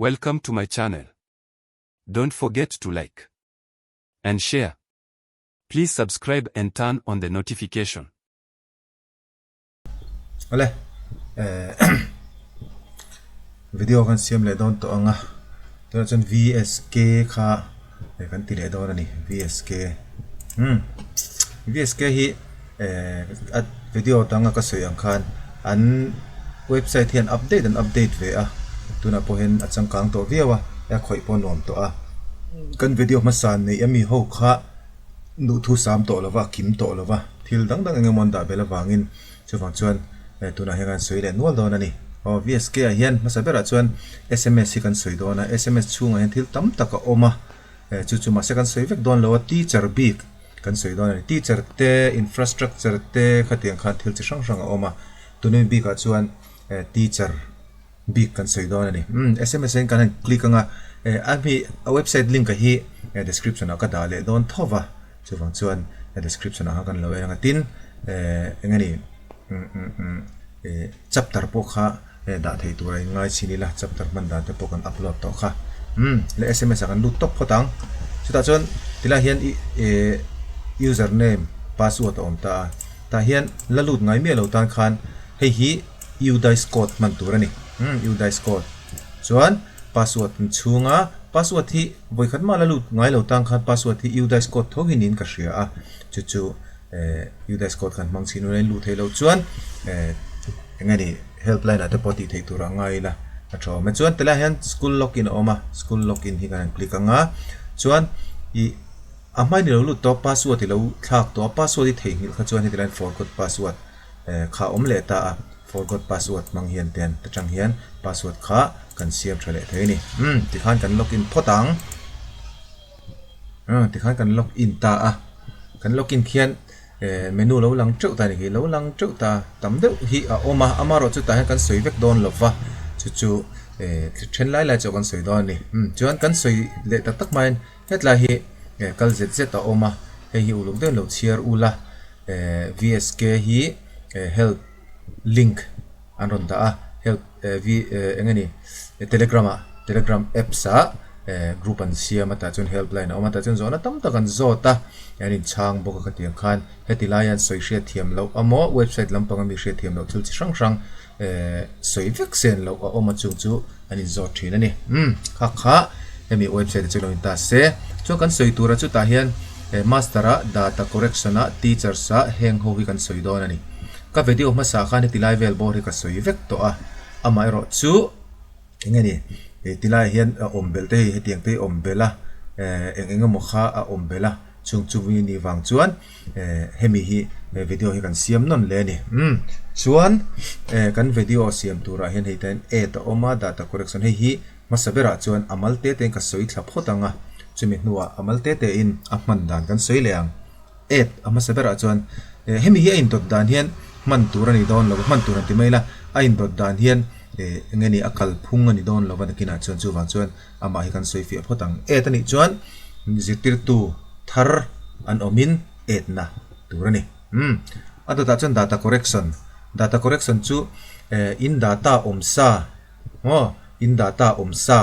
Welcome to my channel. Don't forget to like and share. Please subscribe and turn on the notification. Awle eh video kan siam leh dawn tawh ang a tunah chuan VSK kha eh kan ti leh dawn a ni VSK umm VSK hi eh a video danga ka sawi ang khan an website hian update an update ve a tunah pawh hian a changkang tawh viau a a khawih pawh a nuam tawh a kan video hmasa neih ami ho kha duhthu sam tawh lova a kim tawh lova thil dang dang eng emaw an dah belh avangin chuvang chuan eh tunah hian kan sawi leh nual dawn a ni. Aw VSK ah hian hmasa berah chuan sms hi kan sawi dawn a sms chhungah hian thil tam tak a awm a eh chu chu mahse kan sawi vek dawn lo a teacher bik kan sawi dawn a ni teacher te infrastructure te khatiang khan thil chi hrang hrang a awm a tunui bikah chuan eh teacher bik kan sawi dawn a ni. Umm sms ah hian kan han click anga eh a hmi a website link ah hi eh description ah ka dah leh dawn tho va chuvang chuan description ah khan kan lo en anga tin eh eng nge ni umm umm umm eh chapter pawh kha eh dah thei tur a inngai chhin ila chapter hman dan te pawh kan upload tawh kha umm leh sms ah kan lut tawp phawt ang chutah chuan tilai hian ih eh user name password a awm ta a tah hian la lut ngai miah lo tan khan hei hi Udice code hman tur a ni. Umm Udice code chuan password an chhung a, password hi vawikhat mah la lut ngai lo tang khan password hi Udice code tho hi niin ka hria a, chu chu eh Udice code khan hmang chhin ula in luh theih loh chuan eh eng nge ni helpline ah te pawh tih theih tur a ngai ila a tha awm e. Chuan tilai hian school login a awm a, school login hi kan han click ang a, chuan ih a hmain i lo lut tawh a password i lo thlak tawh a, password i theihnghilh kha chuan heti laiin forgot password kha a awm leh ta a, forgot password hmang hian ten ta tang hian password kha kan siam tha leh thei a ni. Umm tikhan kan log in phawt ang. Umm tikhan kan log in ta a, kan log in khian eh menu lo lang teuh ta a ni khi, lo lang teuh ta tam deuh hi a awm a, amaherawh chu tah hian kan sawi vek dawn lo va, chu chu eh then lai lai chu kan sawi dawn a ni. Umm chuan kan sawi leh tak tak hmain hetlai hi eh kal zet zet a awm a, hei hi uluk deuhin lo chhiar ula. VSK hi help link an rawn dah a help v eng nge ni telegram ah telegram apps ah group an siam a tah chuan help line a awm a tah chuan zawhna tam tak an zawt a an inchhang bawk a khatiang khan heti lai hian sawi hriat thiam loh emaw website lampang ami hriat thiam loh thil chi hrang hrang sawi vek sen loh a awm a chung chu an inzawt thin a ni. Umm kha kha hemi website ah chuan lo in ta se. Chuan kan sawi tura chutah hian master ah data correction ah teachers ah heng ho hi kan sawi dawn a ni. Ka video hmasa khan heti lai vel bawr hi ka sawi vek tawh a, amaherawh chu eng nge ni tilai ah hian a awm belh te hei hetiang te hi awm belh a eng eng emaw kha a awm belh a chung chu ni vang chuan hemi hi video hi kan siam nawn leh a ni. Umm chuan kan video siam turah hian hei tan add a awm a data correction hei hi hmasa berah chuan a mal te tein ka sawi thla phawt ang a chumi hnuah a mal te tein a hman dan kan sawi leh ang. Add a hmasa berah chuan hemi hi a indawt dan hian hman tur a ni dawn lo hman tur an ti mai la a indawt dan hian eng nge ni a kalphung a ni dawn lo a nakinah chuan chuvang chuan amah hi kan sawi fiah phawt ang. Add a nih chuan zirtirtu thar an awmin add na tur a ni. Umm a dawtah chuan data correction, data correction chu eh in data awm sa maw in data awm sa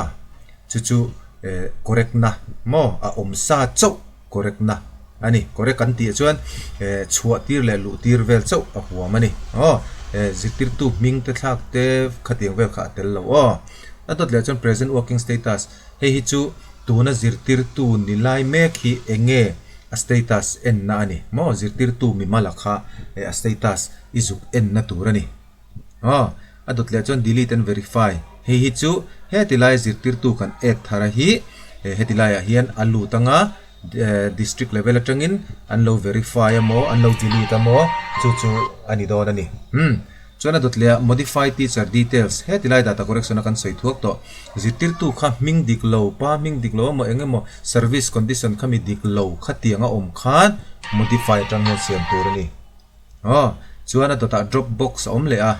chu chu eh correct na maw a awm sa chauh correct na a ni. Correct kan tih chuan eh chhuah tir leh luh tir vel chauh a huam a ni. Aw eh zirtirtu hming te thlak te khatiang vel kha a tel lo aw. A dawt leh chuan present working status hei hi chu tuna zirtirtu ni lai mek hi eng nge a status enna a ni maw zirtirtu mimala kha eh a status i zuk enna tur a ni aw a dawt leh chuan delete and verify hei hi chu heti lai zirtirtu kan add thar a hi eh heti laiah hian a lut anga eh district level atangin an lo verify emaw an lo delete emaw chu chu a ni dawn a ni umm. Chuan a dawt leh a Modify Teacher Details he tilai data correction a kan sawi thuak tawh. Zirtirtu kha hming dik lo, pa hming dik lo emaw eng emaw service condition kha mi dik lo khatiang a awm khan modify atang hian siam tur a ni. Aw, chuan a dawtah drop box a awm leh a,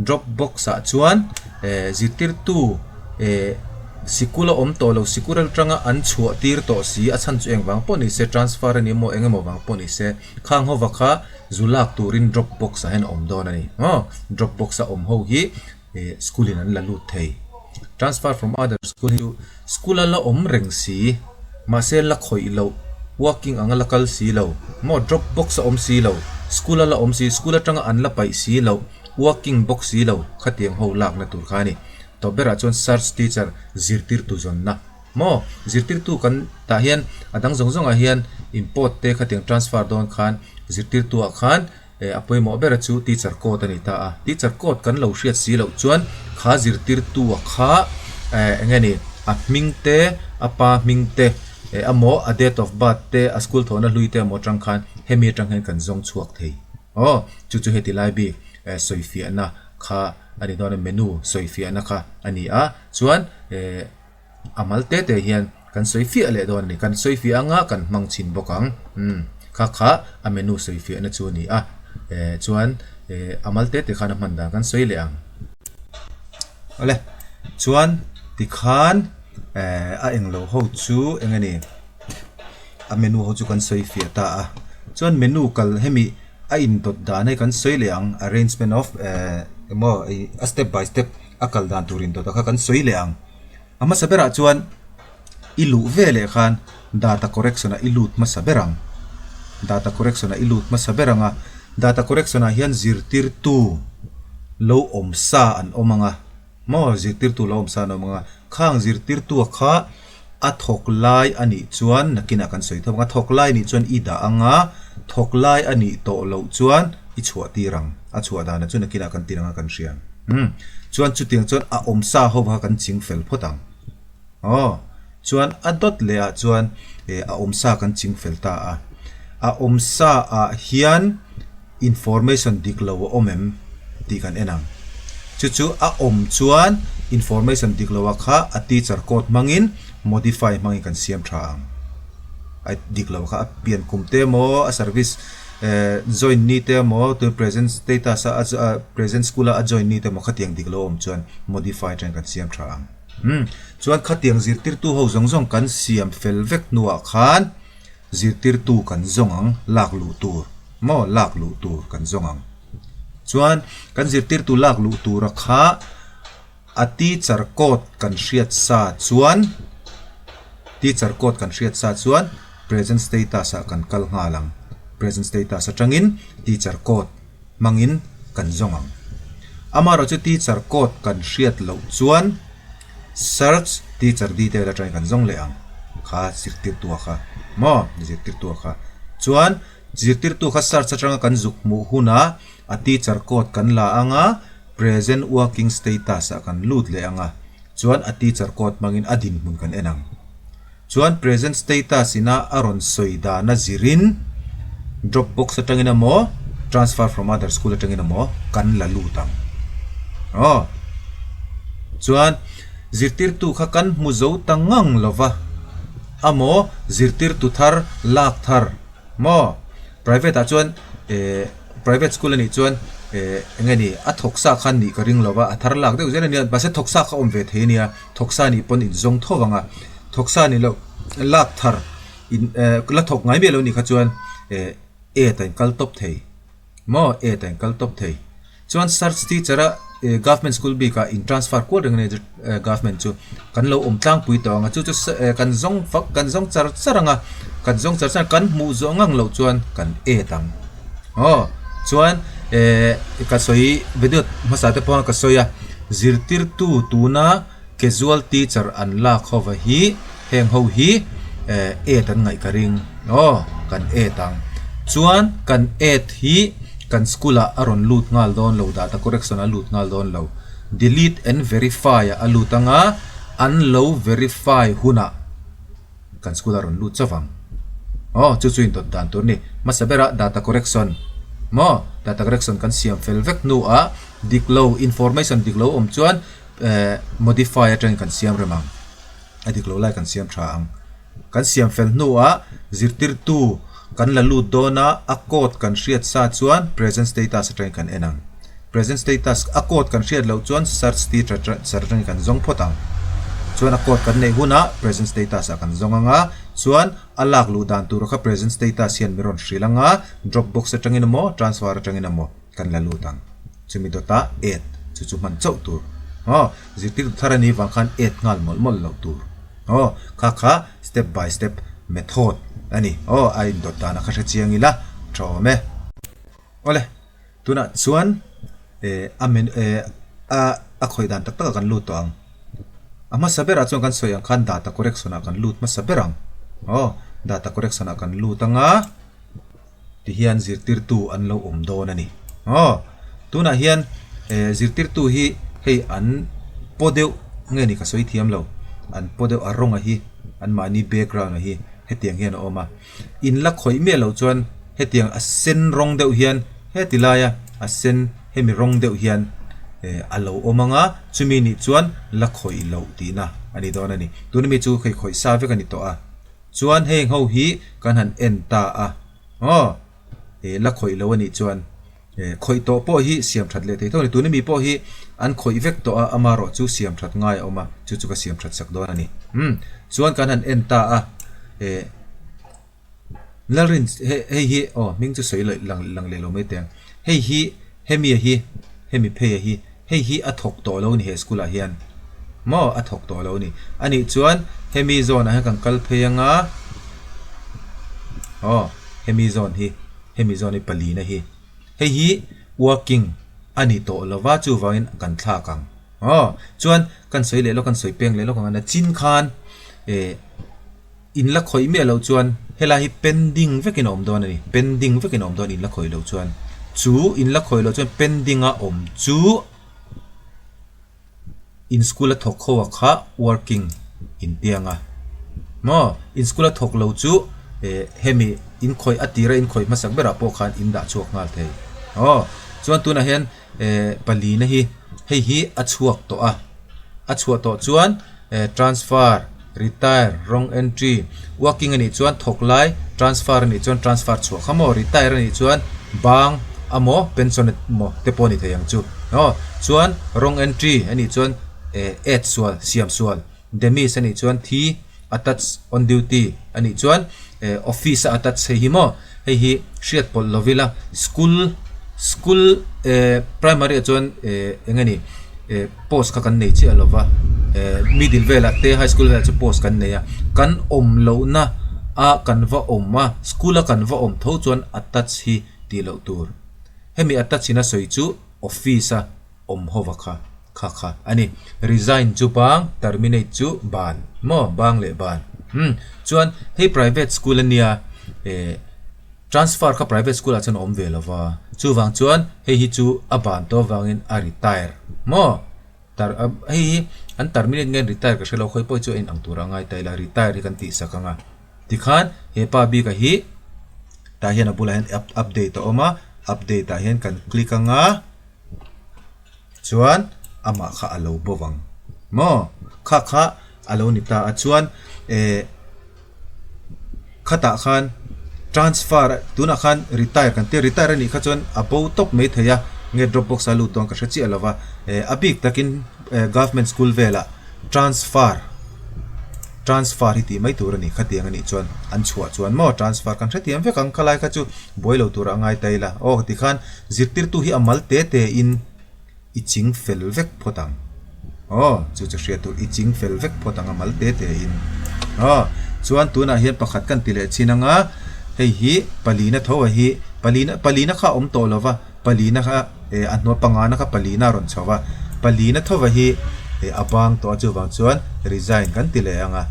drop box ah chuan eh zirtirtu eh sikul a awm tawh lo, sikul atanga an chhuah tir tawh si a chhan chu engvang pawh ni se transfer a ni emaw eng emaw vang pawh ni se khang hova kha Zu lak turin drop box ah hian a awm dawn a ni. Aw, drop box a awm ho hi eh school in an la lut thei. Transfer from other school hi chu school a la awm reng si, mahse la khawih loh, working anga la kal si lo, maw drop box a awm si lo, school a la awm si, school atanga an la paih si loh, working bawk si lo khatiang ho lakna tur kha a ni. Tawp berah chuan search teacher zirtirtu zawnna maw zirtirtu kan tah hian a dang zawng zawngah hian import te khatiang transfer dawn khan zirtirtu ah khan eh a pawimawh bera chu teacher code a ni ta a. Teacher code kan lo hriat si loh chuan kha zirtirtu a kha eh eng nge ni a hming te a pa hming te eh emaw a date of birth te a school thawhna hlui te emaw atang khan hemi atang hian kan zawng chhuak thei. Aw chu chu heti lai bik eh sawifiahna kha a ni dawn a menu sawifiahna kha a ni a chuan eh a mal te te hian kan sawi fiah leh dawn a ni kan sawi fiah anga kan hmang chhin bawk ang umm kha kha a menu sawi fiahna chu a ni a eh chuan eh a mal te te khan a hman dan kan sawi leh ang awle chuan tikhan eh a englo ho chu eng a ni. A menu ho chu kan sawi fiah ta a chuan menu kal hemi a indawt dan hei kan sawi leh ang arrangement of ehh emaw ih a step by step a kal dan tur indawt a kha kan sawi leh ang a hmasa berah chuan i luh ve leh khan data correction ah i lut hmasa ber ang data correction ah i lut hmasa ber ang a data correction ah hian zirtirtu lo awm sa an awm ang a. Maw zirtirtu lo awm sa an awm ang a, khang zirtirtua kha a thawk lai a nih chuan nakinah kan sawi thawk ang a, thawk lai nih chuan i dah ang a, thawk lai a nih tawh loh chuan i chhuah tir ang, a chhuah danah chu nakinah kan tir ang a kan hria ang. Umm chuan chutiang chuan a awm sa ho kha kan ching fel phawt ang. Aw chuan a dawt leh ah chuan eh a awm sa kan ching fel ta a, a awm sa ah hian information dik lo a awm em tih kan en ang. Chu chu a awm chuan information dik lo a kha a teacher code hmangin modify hmangin kan siam tha ang. A dik lo kha a pian kum te emaw a service eh join ni te emaw tun present status a present school a a join ni te emaw khatiang dik lo a awm chuan modify atangin kan siam tha ang. Umm chuan khatiang zirtirtu ho zawng zawng kan siam fel vek hnuah khan Zirtirtu kan zawng ang, lak luh tur maw lak luh tur kan zawng ang. Chuan kan zirtirtu lak luh tura kha a teacher code kan hriat sa chuan teacher code kan hriat sa chuan present status ah kan kal nghal ang. Present status atangin teacher code hmangin kan zawng ang. Amaherawhchu teacher code kan hriat loh chuan search teacher detail atangin kan zawng leh ang kha zirtirtua kha maw zirtirtua kha chuan zirtirtu kha search atanga kan zuk hmuh hunah a teacher code kan la ang a present working status ah kan lut leh ang a chuan a teacher code hmangin a dinhmun kan en ang. Chuan present status ina a rawn sawi dana zirin drop box atangin emaw transfer from other school atangin emaw kan la lut ang. Aw. Chuan zirtirtu kha kan hmu zo ta ngang lova amaw zirtirtu thar lak thar Maw? Private ah chuan eh private school anih chuan eh eng nge ni a thawk sa khan nih ka ring lo va a thar lak deuh zel a nia mahse thawk sa kha awm ve thei a nia thawk sa nih pawn in zawng tho vang a thawk sa ni loh lak thar in eh la thawk ngai miah lo nih kha chuan eh et a in kal tawp thei. Maw et a in kal tawp thei. Chuan search teacher a government school bik ah in transfer kual reng a ni government chu kan lo awm tlangpui tawh ang a chu chu kan zawng fak kan zawng char char ang a kan zawng char char kan hmuh zawh ngang loh chuan kan et ang aw chuan eh ka sawi video hmasa te pawh ka sawi a zirtirtu tuna casual teacher an lak ho va hi heng ho hi eh et an ngaih ka ring aw kan et ang chuan kan et hi kan school ah a rawn lut nghal dawn lo data correction a lut nghal dawn lo delete and verify ah a lut ang a an lo verify hunah kan school a rawn lut chauh ang aw chu chu indawt dan tur a ni hmasa berah data correction maw data correction kan siam fel vek hnuah dik lo information dik lo awm chuan. Eh modify atangin kan siam rem ang a dik lo lai kan siam tha ang kan siam fel hnuah zirtirtu kan la lut dawn a a code kan hriat sa chuan present status atangin kan en ang present status a code kan hriat loh chuan search teacher atangin kan zawng phawt ang chuan a code kan neih hunah present status ah kan zawng ang a chuan a lak luh dan tur kha present status hian min rawn hrilh ang a drop box atangin emaw transfer atangin emaw. Kan la lut ang. Chumi dawtah add chu chu hman chauh tur. Aw, zirtirtu thar a nih vang khan add nghal mawlh mawlh loh tur. Aw, kha kha step by step method a ni. Aw, a indawt dan a kha hre chiang ila tha awm e. Awle, tunah chuan eh a men eh a a khawih dan tak takah kan lut tawh ang. A hmasa berah chuan kan sawi ang khan data correction ah kan lut hmasa ber ang. Aw, data correction ah kan lut anga. Ti hian zirtirtu an lo awm dawn a ni. Aw, tunah hian eh zirtirtu hi hei an paw deuh nge ni ka sawi thiam lo, an paw deuh a rawnga hi anmahni background a hi hetiang hian a awm a. In la khawih miah loh chuan hetiang a sen rawng deuh hian heti laia a sen hemi rawng deuh hian eh a lo awm ang a, chumi nih chuan la khawih loh tihna a ni dawn a ni. Tuna mi chu hei khawih sa vek a ni tawh a. Chuan heng ho hi kan han en ta a, aw, eh la khawih lo a nih chuan eh khawih tawh pawh hi siam that leh thei tho a ni. Tuna mi pawh hi an khawih vek tawh a, amarawh chu siam that ngai a awm a, chu chu ka siam that sak dawn a ni. Umm, chuan kan han en ta a, eh Lalrin hei hi aw hming chu sawi lang lang leh lo mai teh ang. Hei hi hemi a hi hemi phei a hi Hei hi a thawk tawh lo ni he school ah hian maw a thawk tawh lo ni. A nih chuan hemi zawn ah hian kan kal phei anga aw hemi zawn hi hemi zawn hi palina hi hei hi working a ni tawh lova chuvangin kan thlak ang aw chuan kan sawi leh lawk kan sawi peng leh lawk ang a nachin khan eh. In la khawih miah loh chuan helai hi pending vekin a awm dawn a ni. Pending vekin a awm dawn in la khawih loh chuan. Chu in la khawih loh chuan pending a awm chu in school a thawk ho a kha working in piang a. Maw? In school a thawk lo chu eh hemi in khawih a tira in khawih hmasak berah pawh khan in dah chhuak nghal thei. Aw chuan tunah hian eh palina hi hei hi a chhuak tawh a. A chhuah tawh chuan. Transfer, retire, wrong entry, working a nih chuan thawk lai, transfer a nih chuan transfer chhuah kha maw, retire a nih chuan bang a maw pension maw te pawh a ni thei ang chu. Aw, chuan wrong entry a nih chuan add sual, siam sual, demise a nih chuan thi, attach on duty a nih chuan office a attach hei hi maw, hei hi hriat pawlh lo ila school, school primary ah chuan eng nge ni. Post kha kan nei chiah lo va, eh middle velah te high school velah chu post kan nei a, kan awm lohna a kan va awm a, school a kan va awm tho chuan attach hi tih loh tur. Hemi attach in a sawi chu office a awm ho va kha kha kha a ni. Resign chu bang, terminate chu ban maw bang leh ban. Umm chuan hei private school a nia eh. Transfer kha private school ah chuan a awm ve lo va, chuvang chuan hei hi chu a ban tawh avangin a retire maw? Tar hei hi an terminate nge an retire ka hre lo, khawi pawh hi chu a inang tur a ngai ta ila retire hi kan tih sak ang a. Tikhan he pa bik a hi tah hian a bulah hian update a awm a, update ah hian kan click ang a. Chuan amah kha a lo bo vang maw? Kha kha a lo ni ta a chuan eh khatah khan transfer tunah khan retire kan tia retire a nih kha chuan a bo tawp mai thei a nge drop box a lut dawn ka hre chiah lo va eh a bik takin eh government school velah transfer transfer hi tih mai tur a ni khatiang a nih chuan an chhuah chuan maw transfer kan hrethiam vek ang khalai kha chu buai lo tur a ngai ta ila aw tikhan Zirtirtu hi a mal te te in i ching fel vek phawt ang. Aw, chu chu hriat tur i ching fel vek phawt ang a mal te te in. Aw, chuan tunah hian pakhat kan ti leh chin anga, hei hi palina tho a hi, palina, palina kha a awm tawh lo va, palina kha eh a hnuai pangana kha palina a rawn chho va, palina tho va hi eh a bang tawh a chuvang chuan resign kan ti leh anga.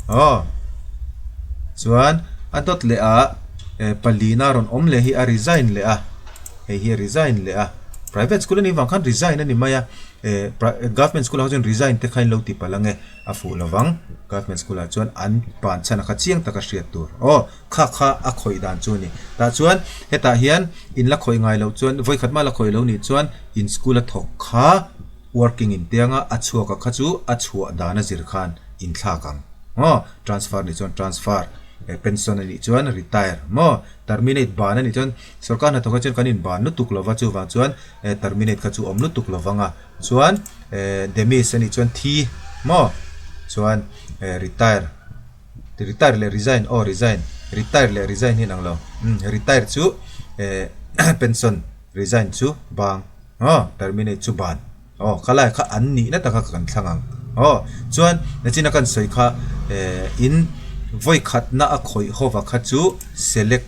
Aw, chuan a dawt leh ah. Eh palina rawn awm leh hi a resign leh a, hei hi a resign leh a, private school a nih vang khan resign a ni mai a, eh government school ah kha chuan resign te kha in lo ti palh ang e, a fuh lo vang, government school ah chuan an ban chhan a kha chiang taka hriat tur aw kha kha a khawih dan chu a ni. Tah chuan hetah hian in la khawih ngai loh chuan vawikhat mah la khawih lo nih chuan in school a thawk kha working in tianga a chhuak a kha chu a chhuah dan a zir khan in thlak ang aw transfer nih chuan transfer. Pension a nih chuan retire maw? Terminate ban a nih chuan sorkar hnathawk ah chuan kan inban lutuk lova chuvang chuan terminate kha chu awm lutuk lovang a chuan demise a nih chuan thi maw? Chuan retire retire leh resign aw resign retire leh resign hi inang lo retire chu pension resign chu bang maw terminate chu ban. Aw, khalai kha an nihna taka kan thlang ang. Aw, chuan nachina kan sawi kha eh in vawi khatna a khawih hova kha chu select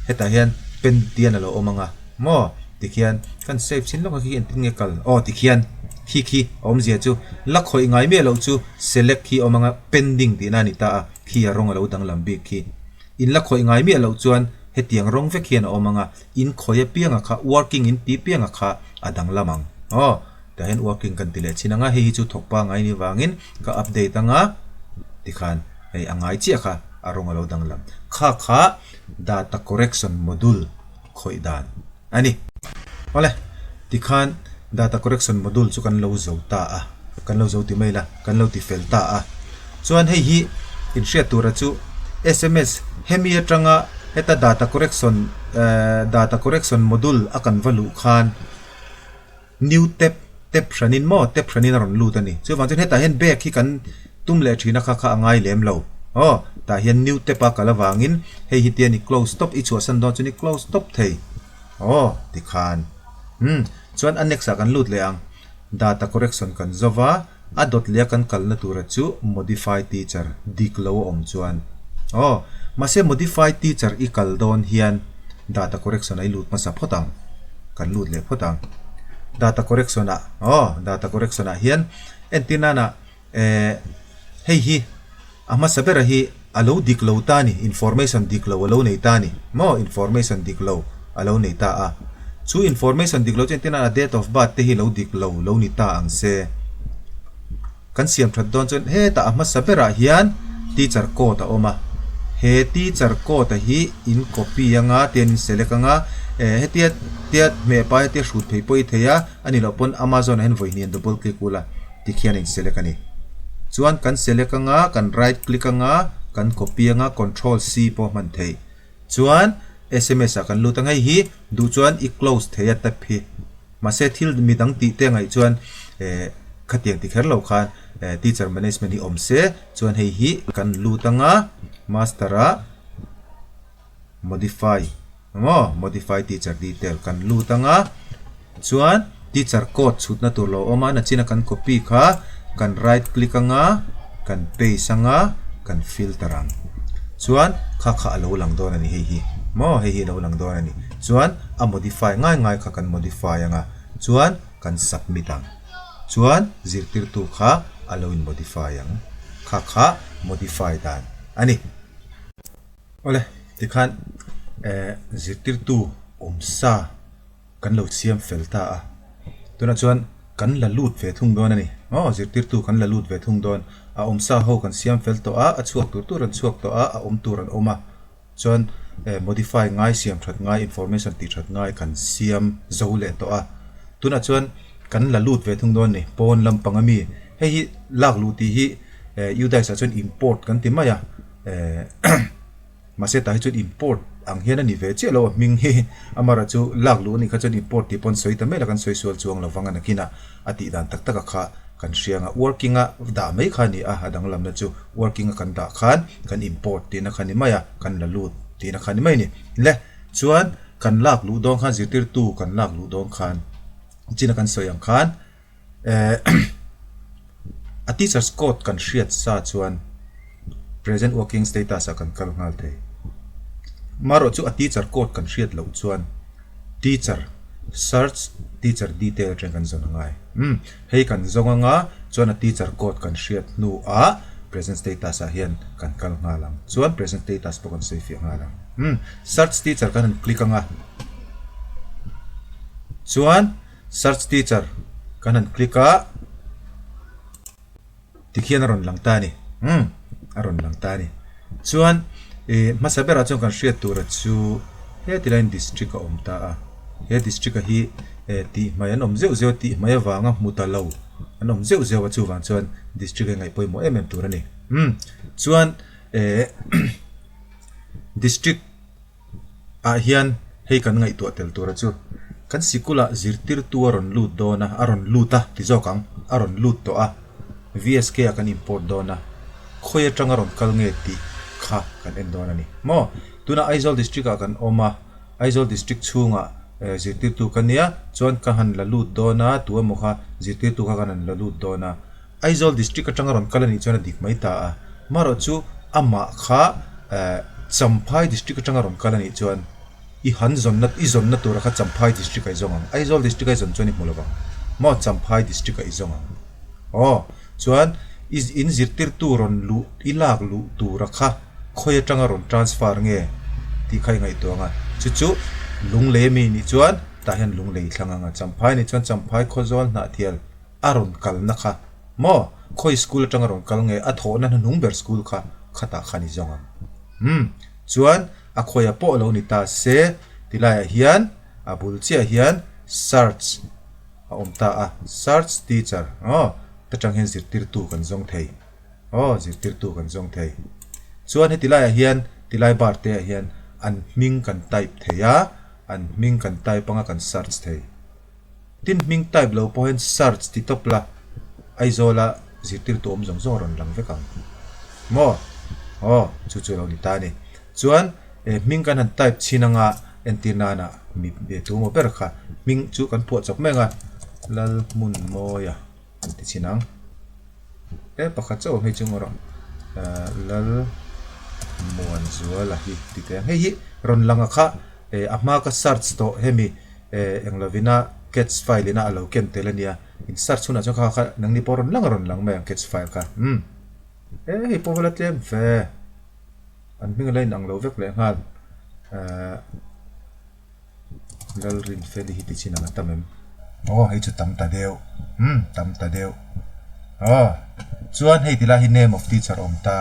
hetah hian pen tian a lo awm ang a maw tikhian kan save chin lawk a khi engtin nge kal aw tikhian khi khi a awmzia chu la khawih ngai miah loh chu select khi a awm ang a pending tihna a ni ta a khi a rawng a lo danglam bik khi in la khawih ngai miah loh chuan hetiang rawng vek hian a awm ang a. In khawi apianga kha working in ti pianga kha a danglam ang. Aw, tah hian working kan ti leh chin ang a, hei hi chu thawk pangai ni vangin ka update ang a, tikhan hei a ngai chiah kha a rawng a lo danglam. Kha kha data correction module khawih dan a ni. Awle, tikhan data correction module chu kan lo zo ta a, kan lo zo ti mai la, kan lo ti fel ta a. Chuan hei hi inhriat tura chu sms hemi atanga heta data correction eh data correction module a kan va luh khan new tab tab hranin maw tab hranin a rawn lut a ni. Chuvang chuan hetah hian bag hi kan tum leh thin a kha kha a ngai lem lo. Aw tah hian new tab a kal avangin hei hi tian i close tawp i chhuahsan dawn chuan i close tawp thei. Aw tikhan umm chuan a next ah kan lut leh ang data correction kan zo va. A dawt leh a kan kalna tura chu modify teacher dik lo a awm chuan aw mahse modify teacher i kal dawn hian data correction a i lut hmasa phawt ang kan lut leh phawt ang data correction ah aw data correction ah hian entir nana eh hei hi A hmasa bera hi a lo dik lo ta ni, information dik lo a lo nei ta ni maw, information dik lo a lo nei ta a. Chu information dik lo chu entirna a date of birth te hi lo dik lo lo ni ta ang se. Kan siam that dawn chuan hetah a hmasa berah hian teacher code a awm a, he teacher code a hi in copy anga tian in select anga, eh hetia tia hmeh pa hetia hrut phei pawh i thei a, a ni loh pawn Amazon ah hian vawi hnih an double click ula. Tikhian in select a ni. Chuan kan select anga, kan right click anga, kan copy anga, control C pawh hman theih. Chuan sms ah kan lut ang hei hi duh chuan i close thei a tab hi. Mahse thil midang tih te ngaih chuan eh khatiang ti kher lo khan eh teacher management hi awm se chuan hei hi kan lut anga master ah modify maw modify teacher detail kan lut anga chuan teacher code chhutna tur lo awm a nachina kan copy kha kan right click anga kan paste anga kan filter ang chuan kha kha a lo lang dawn a ni hei hi maw hei hi a lo lang dawn a ni chuan a modify ngai ngai kha kan modify anga chuan kan submit ang chuan zirtirtu kha a lo in modify ang kha kha modify dan a ni. Awle, tikhan eh zirtirtu awm sa kan lo siam fel ta a, tunah chuan kan la lut ve thung dawn a ni. Aw, zirtirtu kan la lut ve thung dawn, a awm sa ho kan siam fel tawh a, a chhuak tur tur an chhuak tawh a, a awm tur an awm a, chuan eh modify ngai siam that ngai information tih that ngai kan siam zo leh tawh a, tunah chuan kan la lut ve thung dawn a ni, pawn lampang ami hei hi lak luh tih hi eh UDISE ah chuan import kan ti mai a. Eh mahse tah hi chuan import ang hian a ni ve chiah lo a hming hi amarawh chu lak luh a nih kha chuan import tih pawn sawi ta mai la kan sawi sual chuang lo vang a nakinah a tih dan tak tak a kha kan hria ang a working a dah mai kha a ni a a danglamna chu working a kan dah khan kan import tihna kha a ni mai a kan la lut tihna kha a ni mai a ni le chuan kan lak luh dawn khan zirtirtu kan lak luh dawn khan chin a kan sawi ang khan. Eh a teacher's code kan hriat sa chuan present working status ah kan kal nghal thei. Marawh chu a teacher code kan hriat loh chuan teacher search teacher detail atang kan zawn angai. Umm hei kan zawng anga chuan a teacher code kan hriat hnu ah present status ah hian kan kal nghal ang. Chuan present status pawh kan sawi fiah nghal ang. Umm search teacher kan han click anga chuan. Search teacher kan han click a, tikhian a rawn lang ta a ni, umm a rawn lang ta a ni. Chuan ih hmasa berah chuan kan hriat tura chu heti laiin district a awm ta a, he district a hi eh tih hmai an awm zeuh zeuh a, tih hmai avanga hmu ta lo an awm zeuh zeuh a, chuvang chuan district a ngaih pawimawh em em tur a ni. Umm chuan eh district. ah hian hei kan ngaihtuah tel tura chu kan sikul ah zirtirtu a rawn lut dawn a a rawn lut a ti zawk ang a rawn lut tawh a V_S_K ah kan import dawn a khawi atang a rawn kal nge tih kha kan en dawn a ni maw tunah Aizawl district ah kan awm a Aizawl district chhungah. Zirtirtu ka nia, chuan ka han la lut dawn a, tu emaw kha zirtirtu kha kan han la lut dawn a. Aizawl district atanga rawn kal a nih chuan a dik mai ta a, marawh chu amah kha Champhai district atanga rawn kal a nih chuan i han zawnna i zawnna tura kha Champhai district ah i zawng ang, Aizawl district a i zawn chuan i hmu lovang maw Champhai district ah i zawng ang. Aw chuan i in zirtirtu rawn luh i lak luh tura kha khawi atanga rawn transfer nge tih kha i ngaihtuah ang a, chu chu Lunglei ami nih chuan tah hian Lunglei thlang ang a, Champhai nih chuan Champhai Khawzawl Hnahthial a rawn kalna kha maw khawi school atanga rawn kal nge a thawhna hnuhnung ber school kha khatah khan i zawng ang. Umm chuan a khawiah pawh lo ni ta se tilaiah hian a bul chiah hian search a awm ta a, search teacher aw ta tang hian zirtirtu kan zawng thei aw zirtirtu kan zawng thei. Chuan heti laiah hian tilai bar te ah hian an hming kan type thei a, an hming kan type anga kan search thei. Tin hming type lo pawh hian search ti tawp la, Aizawla zirtirtu awm zawng zawng a rawn lang vek ang. Maw? Aw, chu chu a lo ni ta a ni. Chuan eh hming kan han type chhin anga entir nana mi eh tu emaw ber kha hming chu kan phuah chawp mai ang a, Lalhmunmawia an ti chhin ang. He pakhat chauh awm hei chu erawh eh Lalmuanzuala hi ti teh ang. Hei hi rawn lang a kha eh a hma ka search tawh hemi eh eng lovina cats file ina a lo ken tel a nia. In search hunah chuan kha kha nangni pawh rawn lang a rawn lang mai ang cats file kha. Umm eh hei pawh va la tlem ve. An hming a la inang lo vek leh nghal. Eh Lalrinfeli hi ti chin ang a tam em? Aw hei chu tam ta deuh umm tam ta deuh aw chuan hei tilai hi name of teacher awm ta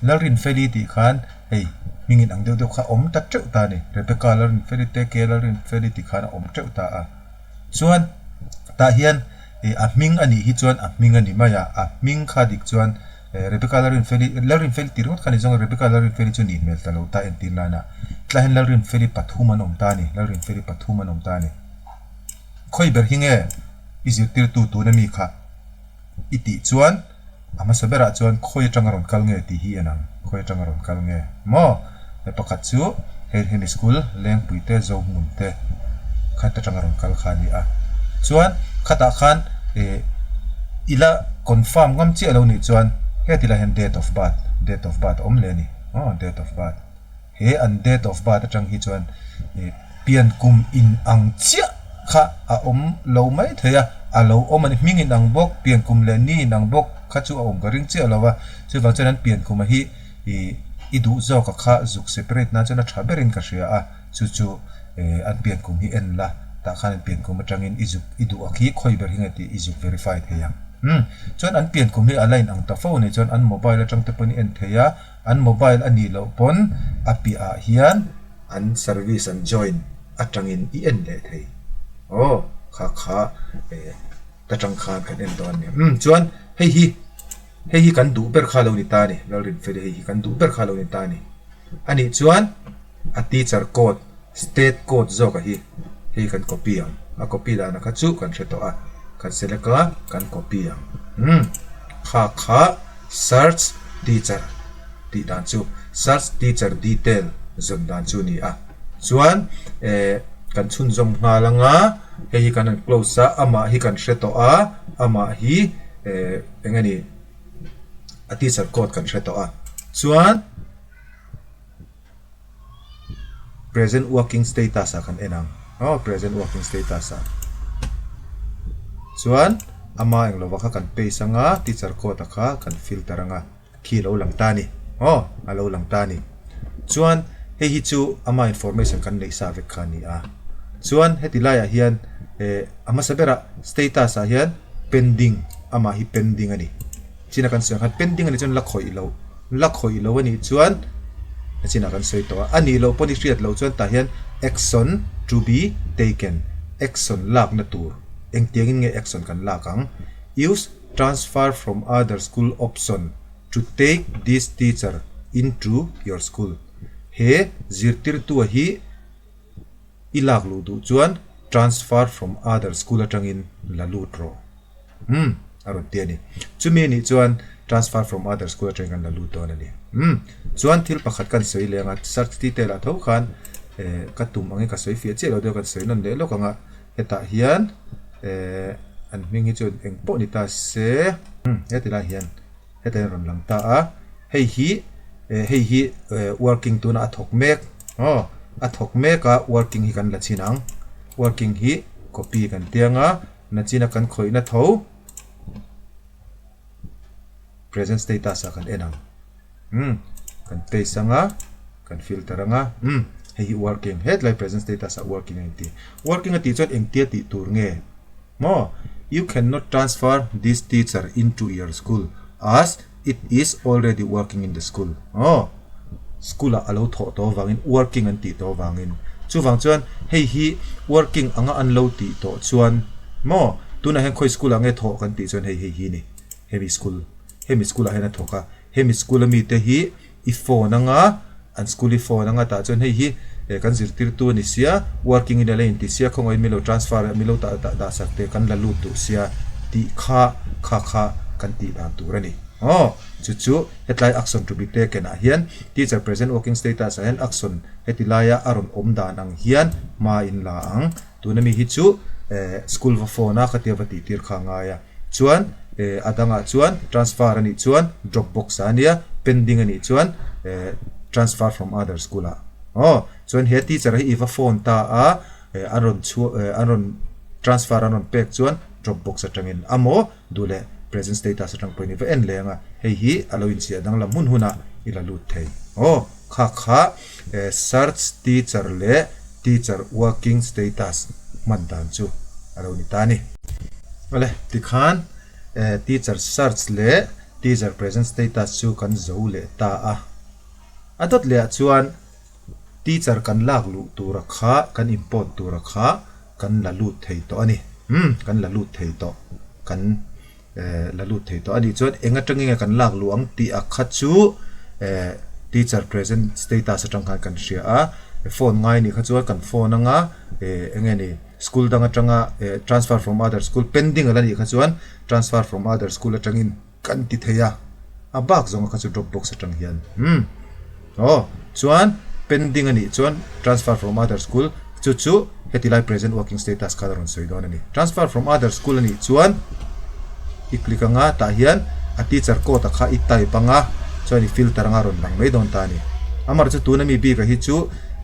Lalrinfeli tih khan hei hming inang deuh deuh kha awm ta teuh ta a ni Rebecca Lalrinfeli te K Lalrinfeli tih khan a awm teuh ta a chuan tah hian ih a hming a nih hi chuan a hming a ni mai a a hming kha dik chuan. Rebecca Lalrinfeli, Lalrinfeli tih ringawt kha ni zawng a, Rebecca Lalrinfeli chu nih hmel ta lo ta entir nana tlai hian Lalrinfeli pathum an awm ta a ni, Lalrinfeli pathum an awm ta a ni. Khawi ber hi nge i zirtirtu tuna mi kha i tih chuan a hmasa berah chuan khawi atanga rawn kal nge tih hi en ang, khawi atanga rawn kal nge maw? He pakhat chu hei hemi school Lengpui te Zohmun te khat atanga rawn kal kha a ni a. Chuan khatah khan ih i la confirm ngam chiah lo nih chuan heti lai hian date of birth date of birth a awm leh a ni aw date of birth he an date of birth atang hi chuan ih pian kum in ang chiah kha a awm lo mai thei a a lo awm a ni hming in ang bawk pian kum leh ni in ang bawk kha chu a awm ka ring chiah lo va chuvang chuan an pian kum a hi Ih, i duh zawk a kha zuk separate nan chuan a tha berin ka hria a, chu chu eh an pian kum hi en la, tah khan an pian kum atangin i zuk i duh a khi khawi ber hi nge tih i zuk verify thei ang. Umm, chuan an pian kum hi a line ang ta fo nih chuan an mobile atang te pawn i en thei a, an mobile a nih loh pawn a piah ah hian an service an join atangin i en leh thei. Aw, kha kha eh ta tang khan kan en dawn a ni. Umm, chuan hei hi. Hei hi kan duh ber kha lo ni ta a ni, Lalrinfeli hei hi kan duh ber kha lo ni ta a ni. A nih chuan a teacher code, state code zawk a hi hei kan copy ang. A copy dahna kha chu kan hre tawh a, kan select a kan copy ang. Umm kha kha search teacher tih dan chu search teacher detail zawn dan chu a ni a. Chuan eh kan chhunzawm nghal anga hei hi kan han close a, amah hi kan hre tawh a, amah hi eh. Eng a ni? A teacher code kan hre tawh a. Chuan present working status ah kan en ang. Aw present working status ah. Chuan ama eng lova kha kan paste anga teacher code a kha kan filter anga khi a lo lang ta a ni. Aw a lo lang ta a ni. Chuan hei hi chu ama information kan neih sa vek kha a ni a. Chuan heti laiah hian eh a hmasa berah status ah hian pending amah hi pending a ni. China kan sawi ang khan pending a nih chuan la khawih loh la khawih loh a nih chuan a chinah kan sawi tawh a, a nih loh pawn i hriat loh chuan tah hian action to be taken action lakna tur engtiangin nge action kan lak ang use transfer from other school option to take this teacher into your school he zirtirtua hi I lak luh duh chuan transfer from other school atangin la lut rawh. Umm a rawn ti a ni. Chumi anih chuan transfer from other school atangin kan la lut dawn a ni. Umm chuan thil pakhat kan sawi leng a, search detail ah tho khan Eh ka tum angin ka sawi fiah chiah lo deuh kan sawi nawn leh lawk ang a, hetah hian eh an hming hi chuan eng pawh ni ta se heti lai hian hetah hian rawn lang ta a, hei hi eh hei hi eh working tunah a thawk mek aw a thawk mek a working hi kan la chhin ang working hi copy kan tiang a nachina kan khawihna tho present status ah kan en ang. Umm kan paste anga kan filter anga umm hei hi working hetlai present status ah working a inti working a tih chuan engtia tih tur nge maw you cannot transfer this teacher into your school as it is already working in the school aw school ah alo thawh tawh avangin working an tih tawh avangin chuvang chuan hei hi working anga an lo tih tawh chuan maw tunah hian khawi school ah nge thawh kan tih chuan hei hei hi ni hemi school hemi school ah hian a thawk a. Hemi school a mite hi i phone anga an school i phone anga tah chuan hei hi eh kan zirtirtu a ni sia working in a la inti sia khawngaihin min lo transfer a min lo dah dah dah sak teh kan la lut duh sia tih kha kha kha kan tih dan tur a ni aw chu chu hetlai action to be taken ah hian teacher present working status ah hian action heti laia a rawn awm dan ang hian hma in la ang. Tuna mi hi chu eh school va phone a khatia va tih tir kha a ngai a, chuan eh a dangah chuan transfer a nih chuan drop box ah a nia, pending a nih chuan eh transfer from other school ah aw, chuan he teacher hi i va phone ta a eh an rawn chhuah eh an rawn transfer an rawn pek chuan drop box atangin a maw duh leh present status atang pawhin i va en leh ang a, hei hi a lo inchhiah danglam hun hunah i la lut thei aw, kha kha eh search teacher leh Teacher working status hman dan chu a lo ni ta a ni. Awle, tikhan teacher search leh teacher present status chu kan zo leh ta a. A dawt leh ah chuan teacher kan lak luh tura kha, kan import tura kha kan la lut thei tawh a ni. Umm, kan la lut thei tawh. Kan. la lut thei tawh a nih chuan eng atangin nge kan lak luh ang tih a kha chu eh teacher present status atang khan kan hria a phone ngai nih kha chuan kan phone anga eh eng nge ni school dang atanga eh transfer from other school pending a la nih kha chuan transfer from other school atangin kan ti thei a a bak zawng a kha chu drop box atang hian umm. Aw, chuan pending a nih chuan transfer from other school chu chu heti lai present working status khan a rawn sawi dawn a ni. Transfer from other school a nih chuan i click anga tah hian a teacher code a kha i type anga chuan i filter anga rawn lang mai dawn ta a ni. Amaherawhchu chu tuna mi bik a hi chu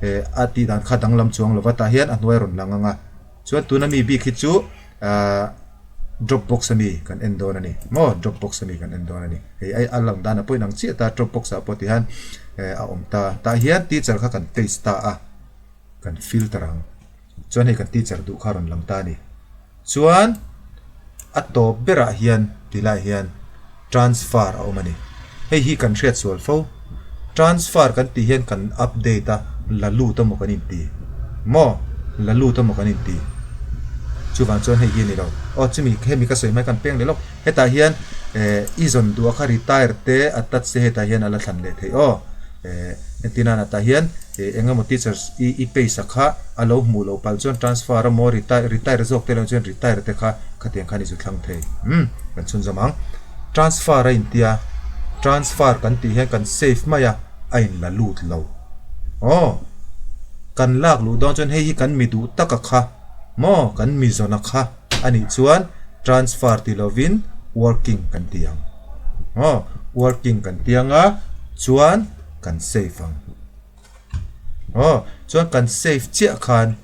eh a tih dan kha danglam chuang lova tah hian a hnuai a rawn lang anga chuan tuna mi bik hi chu ahh drop box ami kan en dawn a ni maw drop box ami kan en dawn a ni hei ai a lang dan a pawhin ang chiah ta drop box ah pawh ti hian eh a awm ta tah hian teacher kha kan paste ta a kan filter ang chuan hei kan teacher duh kha a rawn lang ta a ni chuan a tawp berah hian ti lai hian transfer a awm a ni. Hei hi kan hriat sual fo. Transfer kan tih hian kan update a, la lut emaw kan inti. Maw? La lut emaw kan inti. Chuvang chuan hei hi a ni lo. Aw chumi hemi ka sawi hmai kan peng leh lawk. Hetah hian eh i zawn duh a kha retire te attach te hetah hian a la thlan leh theih aw. Eh entir nan atah hian eh eng emaw teachers i i pay sak kha a lo hmuh loh palh chuan transfer emaw retire retire zawk te lo chuan retire te kha Khatiang khan i zu thlang thei. Umm, kan chhunzawm ang. Transfer a intia, transfer kan tih hian kan save mai a, a in la lut lo. Aw, kan lak luh dawn chuan hei hi kan mi duh tak a kha maw, kan mi zawn a kha a nih chuan transfer ti lovin working kan ti ang. Aw, working kan ti ang a, chuan kan save ang. Aw, chuan kan save chiah khan.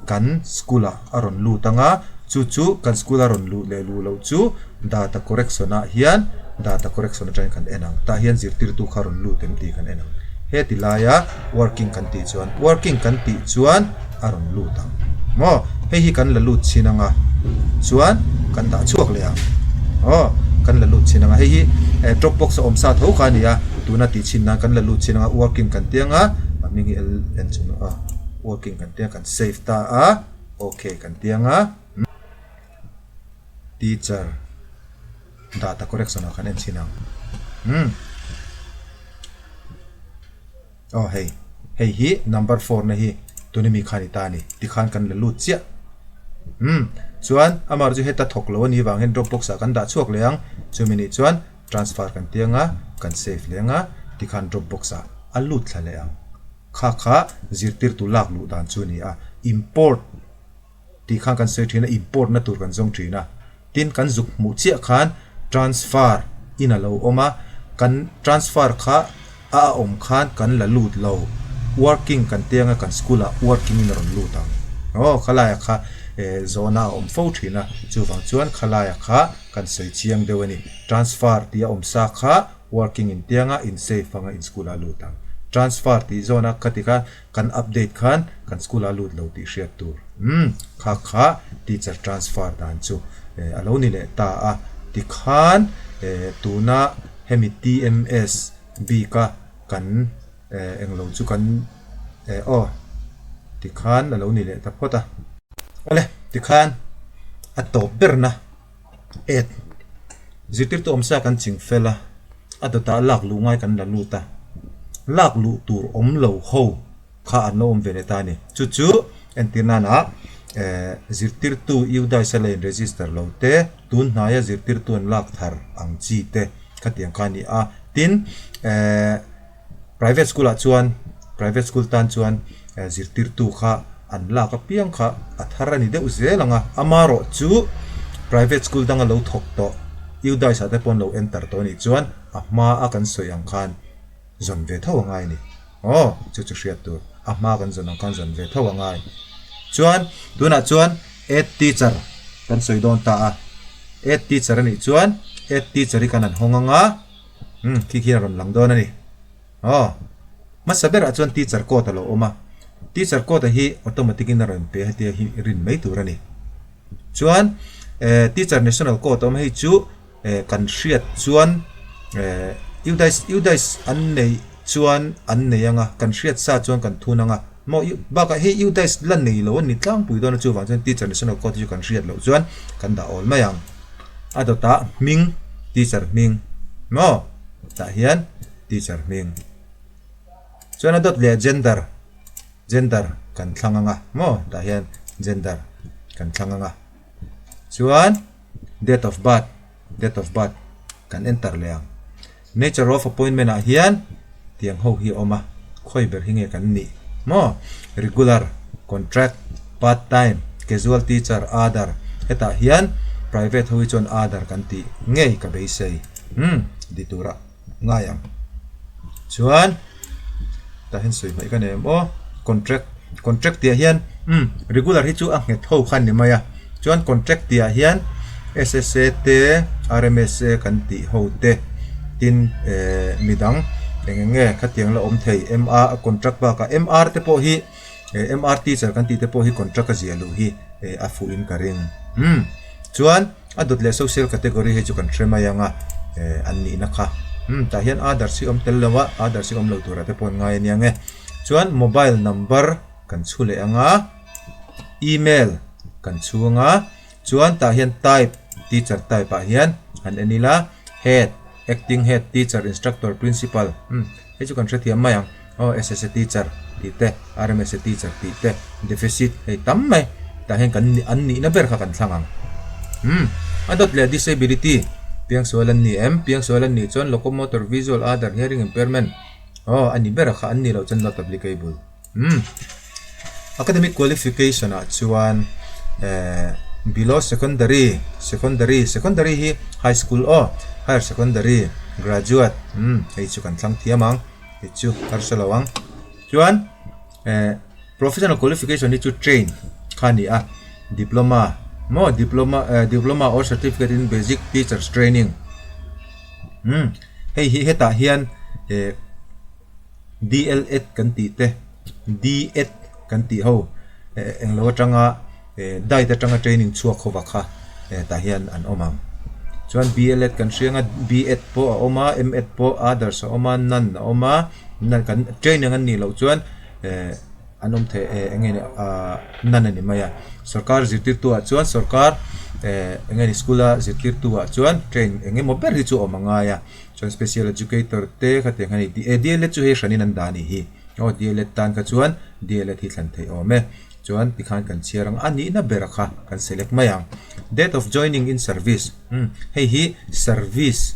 Kan school ah a rawn lut ang a, chu chu kan school a rawn luh leh luh loh chu data correction ah hian data correction atangin kan en ang. Tah hian zirtirtu kha rawn lut em tih kan en ang. Heti laia working kan tih chuan working kan tih chuan a rawn lut ang maw? Hei hi kan la lut chhin ang a, chuan kan dah chhuak leh ang. Aw, kan la lut chhin ang a, hei hi drop box a awm sa tho kha a ni a, tuna tih chhin nan kan la lut chhin ang a, working kan ti ang a, a hming hi L en chung a. Working kan tia kan save ta a, ok kan ti ang a, teacher data correction ah kan en chhin ang, umm aw hei, hei hi number 4 na hi tuna mi khan i ta a ni, tikhan kan la lut chiah, umm chuan amah chu heta thawk lo a nih vang hian drop box ah kan dah chhuak leh ang, chumi nih chuan transfer kan ti ang a, kan save leh ang a, tikhan drop box ah a lut thla leh ang. Kha kha zirtirtu lak luh dan chu a ni a. Import tih khan kan sawi thin a, import na tur kan zawng thin a. Tin, kan zuk hmuh chiah khan transfer in a lo awm a, kan transfer kha a a awm khan kan la lut lo, working kan ti anga kan school ah working in a rawn lut ang. Aw, khalaia kha zawhna a awm fo thin a, chuvang chuan khalaia kha kan sawi chiang deuh a ni. Transfer tih a awm sa kha working in tianga in save anga in school ah lut ang. Transfer tih zawna khati kha kan update khan kan school ah lut lo tih hriat tur. Umm kha kha teacher transfer dan chu a lo ni leh ta a. Tikhan tuna hemi TMS bik a kan englo chu kan aw tikhan a lo ni leh ta phawt a. Awle tikhan a tawp berna. Et. Zirtirtu awmsa kan ching fel a, a dawtah lak luh ngai kan la lut a, lak luh tur awm lo ho kha an lo awm ve leh ta a ni. Chu chu entir nana eh zirtirtu UDISE a la in register lo te, tun hnaia zirtirtu an lak thar ang chi te khatiang kha a ni a. Tin, eh. Private school ah chuan private school tan chuan zirtirtu kha an lak apiang kha a thar a ni deuh zel ang a, amarawh chu private school danga lo thawk tawh UDISE ah te pawh an lo enter tawh a nih chuan a hma a kan sawi ang khan zawn ve tho a ngai a ni. Aw chu chu hriat tur a hma kan zawn ang khan zawn ve tho a ngai. Chuan tunah chuan Add teacher kan sawi dawn ta a, add teacher a nih chuan add teacher hi kan han hawng ang a. Umm khi khian a rawn lang dawn a ni. Aw, hmasa berah chuan teacher code a lo awm a, teacher code a hi automatic in a rawn pe hetia hi rin mai tur a ni. Chuan eh teacher national code a awm a hei chu eh kan hriat chuan eh UDISE UDISE an neih chuan an nei ang a, kan hriat sa chuan kan thun ang a, maw bakah hei UDISE la nei lo a ni tlangpui dawn a chuvang chuan teacher national code hi chu kan hriat loh chuan kan dah awl mai ang. A dawtah hming, teacher hming maw? Tah hian teacher hming. Chuan a dawt leh gender, gender kan thlang ang a maw? Tah hian gender kan thlang ang a. Chuan date of birth, date of birth kan enter leh ang. Nature of appointment ah hian tiang ho hi a awm a, khawi ber hi nge kan nih maw? Regular, contract, part time, casual teacher, other hetah hian private ho hi chuan other kan tih ngei ka beisei umm di turah ngai ang. Chuan tah hian sawi hmaih ka nei em aw contract contract tih ah hian umm regular hi chu a nghet ho kha a ni mai a chuan contract tih ah hian S_S_A te R_M_S_A kan tih ho te tin ehh midang eng eng nge khatiang la awm thei M_R contract bakah M_R te pawh hi eh M_R teacher kan tih te pawh hi contract a ziah luh hi eh a fuh in ka ring umm chuan. A dawt leh social category hei chu kan hre mai ang a, eh an nihna kha. Umm tah hian others hi awm tel lo a, others hi awm lo turah te pawh an ngai a nia nge. Chuan mobile number kan chhu leh ang a, email kan chhu ang a, chuan tah hian type teacher type ah hian han en ila head, acting head, teacher, instructor, principal umm hei chu kan hrethiam mai ang. Aw SSA teacher tih te, RMSA teacher tih te, deficit hei tam mai tah hian kan an nihna ber kha kan thlang ang. Umm a dawt leh disability piangsual an ni em? Piangsual an nih chuan locomotor, visual, other, hearing impairment aw a ni ber a kha an nih loh chuan not applicable. Umm academic qualification ah chuan eh below secondary, secondary, secondary hi high school aw higher secondary, graduate umm hei chu kan thlang thiam ang. Hei chu harsa lo ang. Chuan eh professional qualification hi chu train kha a ni a, diploma maw diploma eh diploma or certificate in basic teachers training umm hei hi hetah hian eh D_L_Ed kan tih te D_Ed kan tih ho eh englo atanga. Eh diet atanga training chhuak ho kha eh tah hian an awm ang. Chuan B.El.Ed kan hriang a, B.Ed pawh a awm a, M.Ed pawh others a awm a, none a awm a, none kan training an nih loh chuan eh an awm thei eh eng nge ni ah none a ni mai a. Sorkar zirtirtu ah chuan sorkar eh eng nge ni school a zirtirtu ah chuan train eng emaw ber hi chu a awm a ngai a. Chuan special educator te khatiang kha a ni. Eh D.El.Ed chu hei hranin an dah a nih hi. Aw D.El.Ed tan kha chuan D.El.Ed hi thlan theih awm e. Chuan tikhan kan chhiar ang a nihna ber kha kan select mai ang. Date of joining in service, umm hei hi service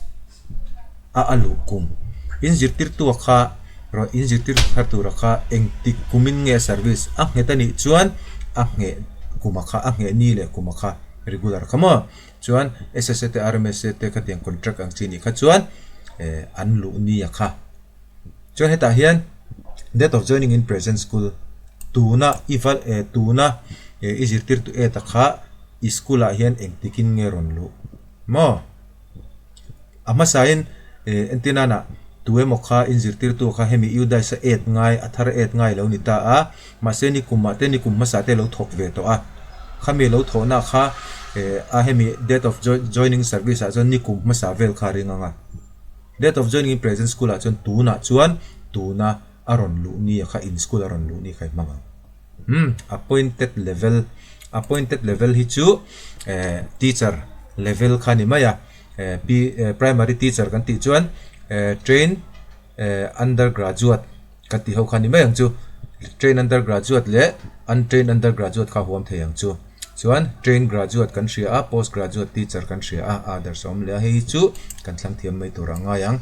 a a luh kum. In zirtirtu kha Rawn inzirtir thar tura kha engtik kumin nge service a nghet a nih chuan a ngheh kuma kha a ngheh ni leh kuma kha regular kha maw? Chuan SSA te RMSA te khatiang contract ang chi nih kha chuan eh an luh ni a kha. Chuan hetah hian date of joining in present school tuna i val eh tuna eh i zirtirtu et a kha i school ah hian engtikin nge rawn luh maw? A hmasain entir nana tu emaw kha inzirtirtu kha hemi UDISE a et ngai, a thar et ngai lo ni ta a, mahse ni kumah te ni kum hmasa te lo thawk ve tawh a. Khami lo thawhna kha a hemi date of joining service ah chuan ni kum hmasa vel kha a ring ang a. Date of joining in present school ah chuan tunah chuan tuna a rawn luh ni a kha in school a rawn luh ni kha i hmang ang. Umm appointed level, appointed level hi chu eh teacher level kha ni mai a eh pi eh primary teacher kan tih chuan eh train eh undergraduate kan tih ho kha ni mai ang chu train undergraduate leh untrained undergraduate kha huam thei ang chu chuan train graduate kan hria a post graduate teacher kan hria a others a awm leh a hei hi chu kan thlang thiam mai tur a ngai ang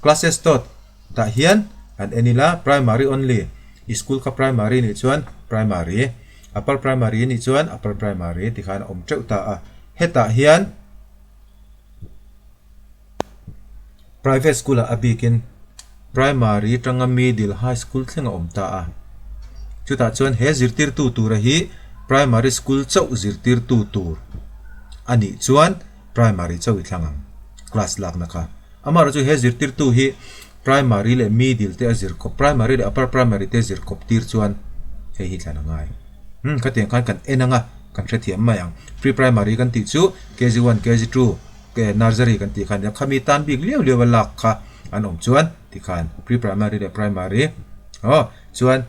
classes tawt. Tah hian an en ila primary only, i school kha primary nih chuan primary, upper primary nih chuan upper primary ti khan a awm teuh ta a. Hetah hian private school ah a bikin primary atanga middle high school thleng a awm ta a. Chutah chuan he zirtirtu tura hi primary school chauh zirtirtu tur a nih chuan primary chauh i thlang ang class lakna kha. Amaherawhchu he zirtirtu hi primary leh middle te a zir khawp, primary leh upper primary te a zir khawp tir chuan hei hi thlan a ngai. Umm khatiang khan kan en ang a, kan hrethiam mai ang. Pre primary kan tih chu KG one, KG two, nursery kan tih khan khami tan bik liau liau a lak kha an awm chuan tikhan pre primary leh primary aw chuan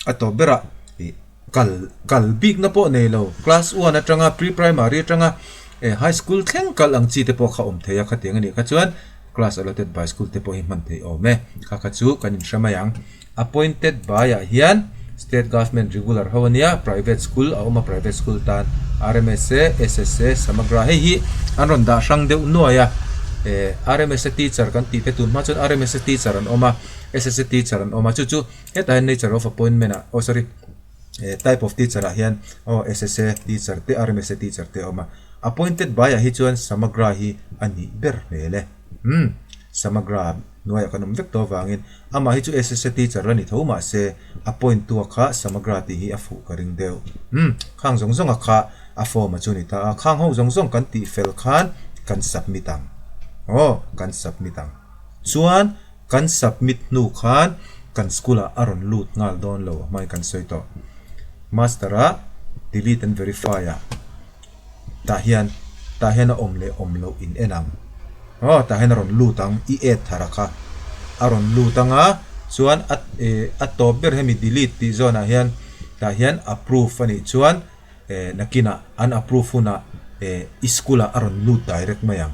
a tawp berah ih Kal kal bikna pawh nei lo, class one atanga pre primary atanga eh high school thleng kal ang chi te pawh kha awm thei a khatiang a nih kha chuan class allotted by school te pawh hi hman theih awm e, kha kha chu kan inhre mai ang. Appointed by ah hian state government regular ho ania private school a awm a private school tan RMSA, SSA, Samagra hei hi an rawn dah hrang deuh nuai a eh RMSA teacher kan tih te tun hma chuan RMSA teacher an awm a SSA teacher an awm a chu chu hetah hian nature of appointment ah oh sorry eh type of teacher ah hian aw S_S_A teacher te R_M_S_A teacher te a awm a appointed by ah hi chuan samagra hi a nih ber hmel e umm samagra hnuaiah kan awm vek tawh avangin amah hi chu S_S_A teacher la ni tho mahse appoint tu a kha samagra tih hi a fuh ka ring deuh umm khang zawng zawng a kha a form a chu ni ta a khang ho zawng zawng kan tih fel khan kan submit ang aw kan submit ang chuan. Kan submit hnu khan kan school ah a rawn lut nghal dawn lo hmai kan sawi tawh. Master ah delete and verify ah tah hian tah hian a awm leh awm loh in en ang. Aw tah hian a rawn lut ang i add thar a kha a rawn lut ang a chuan a eh a tawp ber hemi delete tih zawn ah hian tah hian approve a nih chuan eh nakinah an approve hunah eh i school ah a rawn lut direct mai ang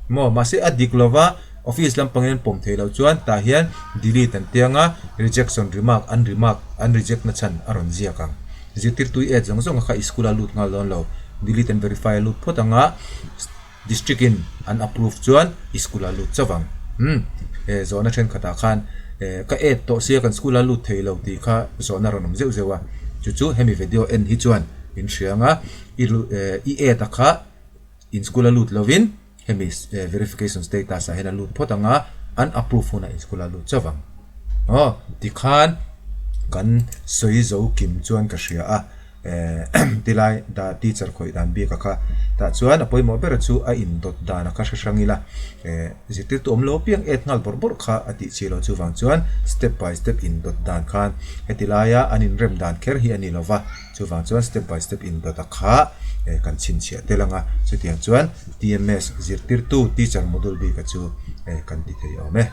maw mahse a dik lova office lampangin an pawm theih loh chuan tah hian delete an ti anga rejection remark an remark an reject na chhan a rawn ziak ang zirtirtu i add zawng zawng a kha i school ah lut nghal dawn lo delete and verify a lut phawt anga District in an approve chuan i school ah lut chauh ang. Umm eh zawhna thenkhat ah khan eh ka add tawh sia kan school ah lut thei lo tih kha zawhna rawn awm zeuh zeuh a. Chu chu hemi video en hi chuan in hria ang a, i eh i add a kha in school a lut lovin hemi eh verification status ah hian a lut phawt ang a, an approve hunah in school ah lut chauh ang. Aw tikhan kan sawi zo kim chuan ka hria a. Tilai dah teacher khawih dan bik a kha tah chuan a pawimawh ber chu a indawt dan a kha hre hrang ila zirtirtu awm lo apiang et nghal bawrh bawrh kha a tih chih loh chuvang chuan step by step indawt dan khan heti laia an inrem dan kher hi a ni lova chuvang chuan step by step indawt a kha kan chhinchhiah tel ang a chutiang chuan T_M_S zirtirtu teacher module bik a chu kan ti thei awm e.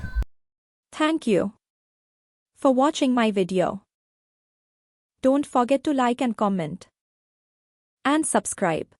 Thank you for watching my video. Don't forget to like and comment. And subscribe.